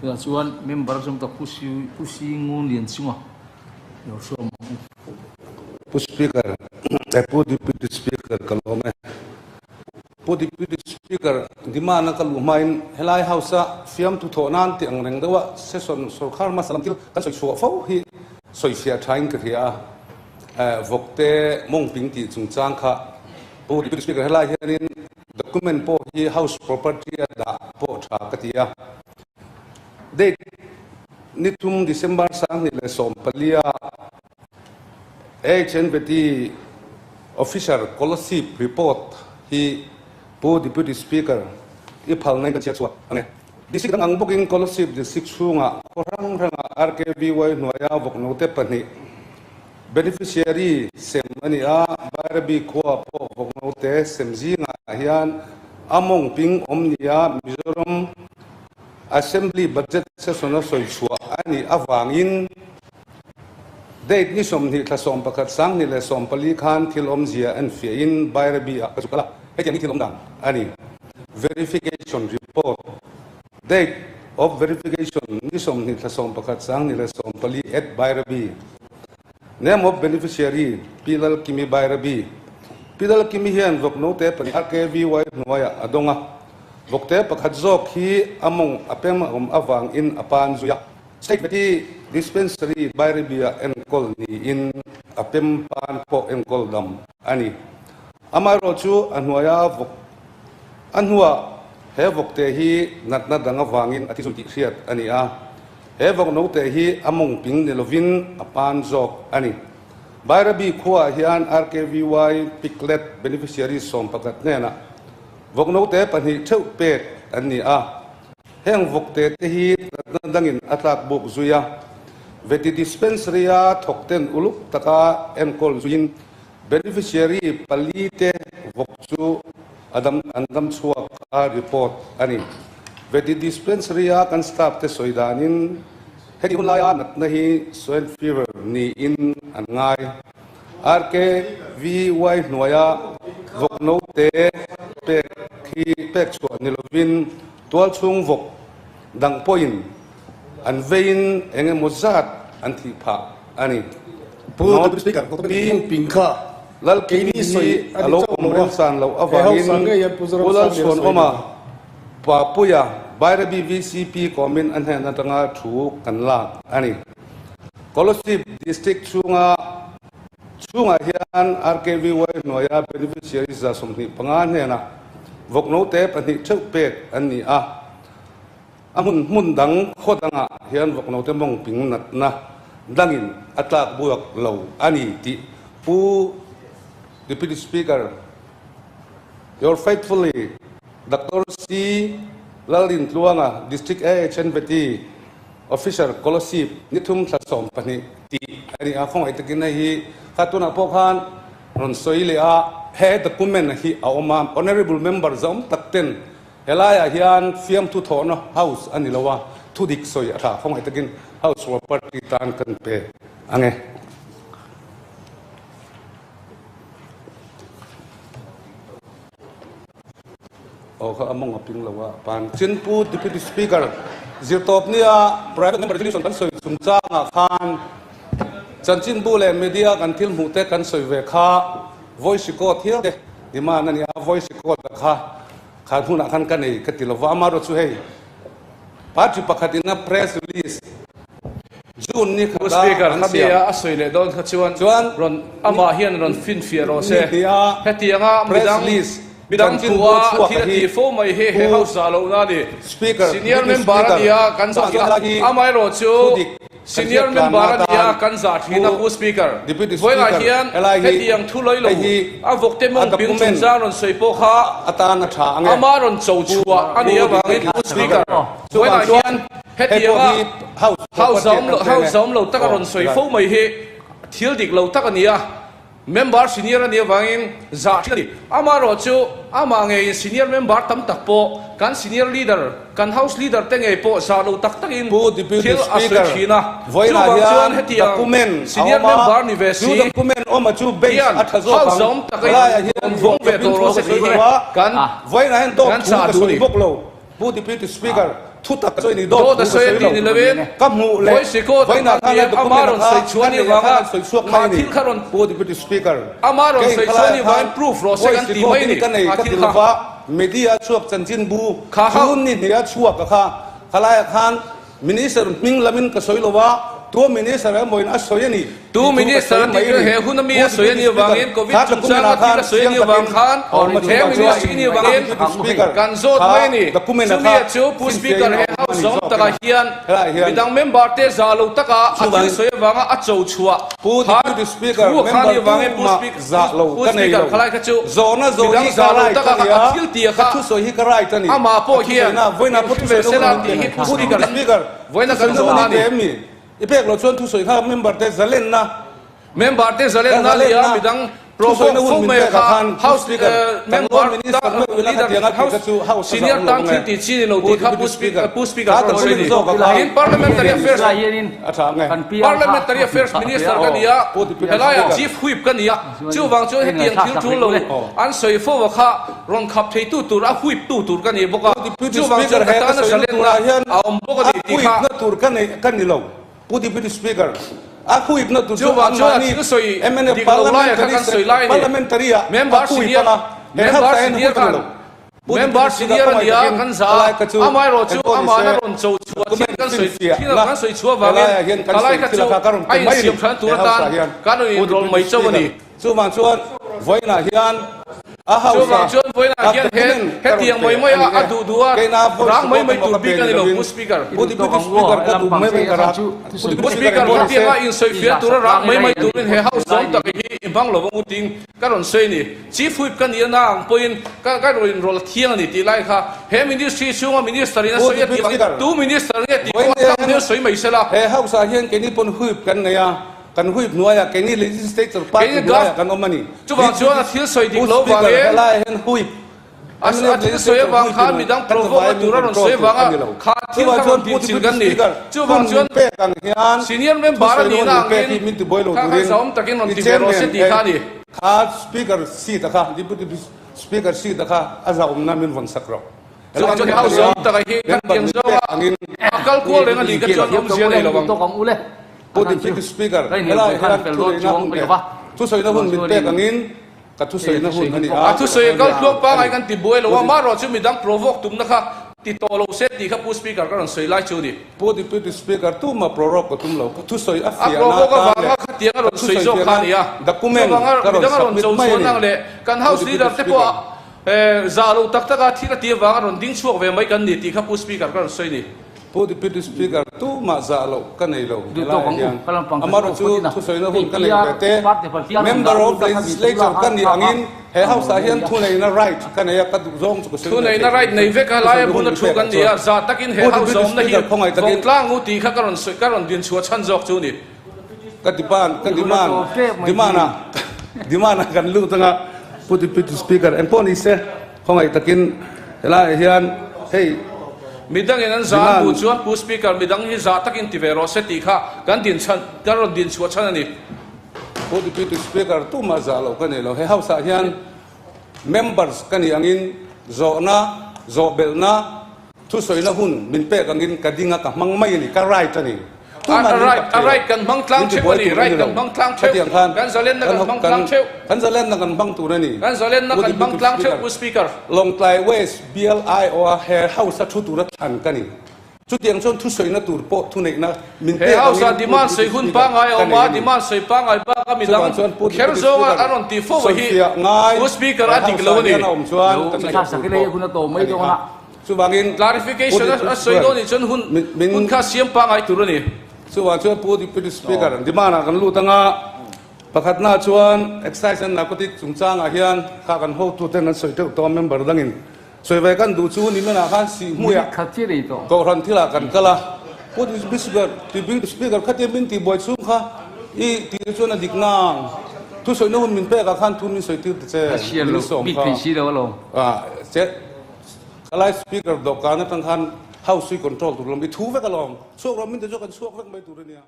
Tunah chuan member zawng tak Pu Pu Singun Lianchunga lo hruam ang u. Pu Speaker, eh Pu Deputy Speaker ka lawm e. Pu Deputy Speaker, demand a ka luh hmain helai House a fiamthu thawh nan tih ang reng deuh a session sorkar hmasa lam thil kan sawi chhuah fo hi sawi fiah thain ka hria a. Eh vawkte mawngping tih chungchang kha Pu Deputy Speaker helai hianin Document pawh hi house property a dah pawh tha ka ti a. Date ni thum December 2014 a HNVT Officer Kolasib report hi Pu Deputy Speaker i phalna in kan chhiat chhuak ang e. District dang ang bawkin Kolasib District chhungah khaw hrang hrangah RKVY hnuaia vawknote pahnih Beneficiary sem a ni a, Bairabi khua pawh vawknote sem zingah hian a mawng ping awm nia Mizoram Assembly Budget Session a sawi chhuah a nih avangin date ni 20 thla 11 2014 khan thil awmzia enfiahin Bairabi ah ka zuk kal a, hetiang hi thil awm dan a ni. Verification Report Date of verification ni 20 thla 11 2014 at Bairabi. Name of beneficiary Pi Lalkimi Bairabi. Pi Lalkimi hian vawk note pahnih RKVY hnuaiah a dawng a. Vawkte pakhat zawk hi a mawng a pem a awm avangin a pan zui a. State Vety Dispensary Bairabi-ah enkawl niin a pem pan pawh enkawl dam a ni. Amaherawh chu a hnuaia vawk a hnuah he vawkte hi natna dang avangin a thi zui tih hriat a ni a. He vawk note hi a mawng ping ni lovin a pan zawk a ni. Bairabi khuaah hian RKVY Piglet Beneficiary 11 hnenah vawk note pahnih theuh pek an ni a. Heng vawkte te hi natna dangin a tlak buk zui a. Vety Dispensary-a thawkten uluk taka enkawl zuiin Beneficiary pali te vawk chu a dam an dam chhuak a report a ni. Vety Dispensary a kan staff te sawi danin heti hun laia natna hi swine fever niin an ngai. RKVY hnuaia vawk note pek hi pek chhuah ni lovin tualchhung vawk dang pawhin an veiin eng emaw zat an thih phah a ni. Pu Deputy Speaker, Pi Kha Lalkimi hi a lo awm remchan loh avangin Pu Lalchhuanawma Papuia Bairabi VCP kawmin a hnen atanga thu kan lak a ni. Kolasib District chhunga chhungah hian RKVY hnuaia beneficiary 25 hnenah vawk note pahnih theuh pek an ni a. A hmun hmun dang khaw dangah hian vawk note mawng ping natna dangin a tlak buak lo a ni tih Pu Deputy Speaker, Your faithfully, Doctor C. Lalrintluanga, District AHNVT Officer, Kolasib, ni thum thla 12 tih a ni a, khawngaih takin hei hi kha tunah pawh khan rawn sawi leh a, he document hi a awm a, Honourable Member zawm tak ten Helaiah hian fiamthu thawhna house a ni lo a, thu dik sawi a tha khawngaih takin house property tan kan pe ang e. Aw kha a mawng a ping lo a pan. Chinpu Deputy Speaker, zirtawp nia private member resolution kan sawi chungchangah khan chanchinbu leh media kan thil hmuh te kan sawi ve kha voice record hial te demand a ni a, voice record a kha Kha hmunah khan ka nei ka ti lova, amaherawh chu hei party pakhat in a press release June ni khata an siam. Speaker, a sawi leh dawn kha chuan chuan rawn amah hian rawn finfiah rawh se. Ni hnih a Hetianga press midang release midang chanchin thu a chhuak thil a hi tih fo mai hi he Pu house zah lohna a ni. Speaker, Senior Deputy member a Speaker, nia kan zah chuan a, hi amaherawh chu thu dik Senior member a nia kan zah thin a Pu Speaker. Vawiinah hian hetiang thu lawi lo a vawkte mawng ping chungchang rawn sawi pawh kha ama rawn cho chhuah a nih avangin Pu Speaker vawiinah hian hetianga house awm lo taka rawn sawi fo mai hi thil dik lo tak a ni a. Member senior a nih avangin zah thin a ni. Amaherawh chu amah ngeiin senior member tam tak pawh kan senior leader, kan house leader te ngei pawh zah lo tak takin Pu Deputy thil a sawi Speaker, thin a. vawiinah Chuvang chuan hian hetiang document a senior awm a, member ni ve chu si document awm a chu base hian a tha zawk house ang. awm taka Helaiah hian in vawng ve vawng tawh rawh thu se ka sawi tih hi lo a, kan vawiinah hian dawt kan thu chah ka duh sawi ni. bawk lo. Pu Deputy Speaker. Thu tak sawi ni dawt a sawi ti ni lovin ka hmuh leh voice record vawiinah kha khan a ama document rawn kha sawi chhuah ka ni neih ah vanga khan an sawi chhuak kha mai ni thil kha rawn Pu Deputy Speaker ama rawn kei sawi chhuah khalai ni khan vangin proof rawh se voice kan ti record mai in ni ka nei kha ka ti thil kha lova media chhuak chanchinbu Kha kha June ni hnih a chhuak a kha khalai ah khan Minister hming lamin ka sawi lo a, tua Minister emawin a sawi a ni Tu tih chu ka Minister sawi a tih mai a chu ni. he hun ami Pu a sawi a Deputy nih Speaker, avangin Covid kha chungchang document ah a thil khan a sawi a chiang nih avang takin khan a awm a he chuvang chuan Ministry nih avangin Deputy Speaker, kan zawt kha mai a ni. document a Chumi kha a chu Pu Speaker finfiahin a he awm a House ni zawng zawk takah ina hian helaiah hian midang member te za lo taka a thil chuvangin sawi avanga a cho chhuah Pu kha Deputy Speaker, thu a kha member nih avangin Pu tumah Speaker zah lo Pu ka nei Speaker lo. khalai kha chu Zawhna zawh midang hi ka za lo right taka a ni a a, thil tia ka kha thusawi hi ka right a ni. amah Ka pawh hian thusawi na vawiinah pawh inhre ve thusawi na sela hun tih hi min Pu pe. Pu Speaker Deputy Speaker, Vawiina kan thusawi na zawh hun na i a ni. pe em ni? I pek loh chuan thusawi kha member te zalenna Member te ka zalenna a ni a, zalenna midang thusawi provoke na hun fo min mai pek ah kha khan Pu House Speaker, kan member Law Minister ta meuh ila leader khatiang a tih House kha chu House a senior zah awm lo tan ang thil e. tih chi ni lo Pu tih kha Deputy Pu Speaker, Pu Speaker kha ka rawn sawi document ni. zawk ah khan Tin Parliamentary finfiah ni Affairs se a tha ang e. Parliamentary Affairs Minister ka ni a, Pu Deputy helaiah Speaker. Chief Whip ka ni a, chuvang chuan hetiang thil tul lo an sawi fo a kha rawn khap theitu tur a whip tu tur ka ni bawk a, Pu Deputy chuvang Speaker, chuan ka he ka tana sawi na zalenna turah hian a awm bawk a a ni tih whip kha na tur ka nei ka ni lo. Pu Deputy Speaker, a huipna tur chu Chuvang chuan a anmahni thil sawi mnf dik lo laia kha parliamentary kan sawi lai a ni. parliamentary ah a Member huip senior anga he member hausa hian senior huip a ni khan lo. Pu member Deputy Speaker senior a khawngaih ni a takin kan za ka a, lai ka chu amaherawh chu engpawh ni amahna se rawn cho chhuah thil document kan sawi finfiah thil na kan sawi chhuah he avangin laiah hian kan ka lai sawi kha thil chu a kha ka rawn a pe mai a ni insiam than tur he atan hausa hian. kan rawn Pu inrawl Deputy mai chauh a ni. Speaker, chuvang chuan vawiinah hian a Chuvang hausa chuan vawiinah a hian he document ka rawn hetiang pe mai a maia ni a e. duh duh a Keina voice rang mai record mai emaw tur ka pe bik a ni ni lo lovin Pu Speaker. Pu Deputy Speaker ka duh mai mai ka rak Pu Pu Deputy Speaker Speaker engpawh ni se hetianga insawifiah tura rang mai mai turin he House zawng tak hi i hmang lo vang u ting ka rawn sawi a ni. Chief Whip ka nih na ang pawhin ka ka rawn inrawlh thiang a ni tih lai kha he Ministry chhunga Minister in a Pu sawi a Deputy tih Speaker, tu Minister nge tih pawh vawiin a tlang hian hmel sawi mai sela. he House ah hian keini pawn Whip kan nei a, Kan huip hnuaiah keini legislature party Keini hnuaiah gov. kan awm a ni. Chuvang chuan a thil sawi dik Pu lo Speaker, vangin helaiah hian huip a MLA a thil sawi legislature avang huip khan in midang kan provoke zavai a min tur a rawn control sawi tur avanga a ni lo. kha thil Chuvang kha chuan rawn Pu din chil Deputy kan ni. Speaker, Chuvang hun chuan min pek ang hian senior member a thusawi nihna hun min pek angin hi min tibuai lo kha kha turin zahawm takin rawn i ti ve rawh se chairman tih kha a ni. kha Speaker seat a kha Deputy Speaker seat a kha a zahawmna min vawn sak rawh. Chuvang chuan house zawng taka hi kan tiang zawnga a kal kual reng a nih ka chuan awmzia nei lo ang. Pu Deputy Speaker, helai hian thuneihna hun leh thusawina hun min pek angin ka thusawina hun a ni a. A thusawi kal tluang pangai kan ti buai lo a, marawh chu midang provoke tumna kha ti tawh lo se tih kha Pu Speaker ka rawn sawi lai chu a ni. Pu Deputy Speaker, tuma prorogue ka tum lo, ka thusawi a A fiahna provoke atan avanga leh khatiang a ka rawn sawi thusawi zawk kha a ni fiahna a, document chuvanga ka rawn midang a rawn submit cho mai a chhuan ni. ang leh kan Pu House Deputy Leader te Speaker. pawh za lo tak taka thil a ti avanga rawn ding chhuak ve mai kan ni tih kha Pu Speaker ka rawn sawi a ni. Pu Deputy Speaker, tumah zah loh ka nei lo helaiah hian. Amaherawhchu chu thusawina hun ka neih ve te, Member of Legislature ka nih angin he House ah hian thuneihna right ka nei a, ka duh zawng chu ka sawi ve Thuneihna thei right nei vek a laia bula Thusawi thu hun kan min ni pek a, ah chuan zah takin he Pu House Deputy awmna hi Speaker khawngaih takin vawngtlang u tih kha ka rawn sawi ka rawn din chhuah chhan zawk chu a ni. Ka demand ka demand demand ah demand ah kan lut anga Pu Deputy Speaker engpawh ni se khawngaih takin helaiah hian hei Midangin an zah an duh chuan Pu Speaker midang hi zah takin ti ve rawh se tih kha kan din chhan kan rawn din chhuah chhan a ni. Pu Deputy Speaker tumah zah loh ka nei lo. He House ah hian members ka nih angin zawhna, zawhbelhna, Thusawina hun min pek angin ka ding a, ka hmang mai a ni, ka right a ni. Tumah min A kap thei lo, right kan hmang tlang min theuh tibuai a ni, tur a right ni kan lo. hmang tlang theuh, Khatiang khan kan zalenna kan hmang tlang theuh. kan zalenna kan hmang tur a ni. Kan zalenna Pu kan hmang Deputy tlang theuh, Speaker. Pu Speaker. Lawngtlai West BLI aw a he House a thu tura thlan ka ni. Chutiang chuan thusawina tur pawh thuneihna min He pek House ah angin Pu demand Deputy sawi hun Speaker pangngai a ka awm nei a, a ni. demand sawi pangngai bak a midang Chuvang chuan Pu kher Deputy zawnga Speaker a rawn tih fo hi sawifiah ngai Pu Speaker he a dik House lo ah a ni. hian a awm chuan ka chhiar tur pawh a ni a. Chuvangin Clarification Pu a sawi dawn nih chuan hun hun kha siam pangngai tur a ni. Chuvang chuan Pu Deputy Speaker, demand ah kan lut anga pakhatna chuan Excise and Narcotic chungchangah hian kha kan hotuten an sawi teuh tawh a, member dangin sawi ve kan duh chu nimenah khan sihhmuiah kohhran thilah kan kal a. Pu Deputy Speaker, Deputy Speaker khatia min tihbuai chhung kha i tih chuan a dik nang. Thusawina hun min pekah khan thu min sawi tir ta che, min sawm kha. Che. Kalai speaker dawhkan atang khan house hi control tur lam i thu vek alawm. Chhuak rawh min te chu kan chhuak vek mai tur a nia.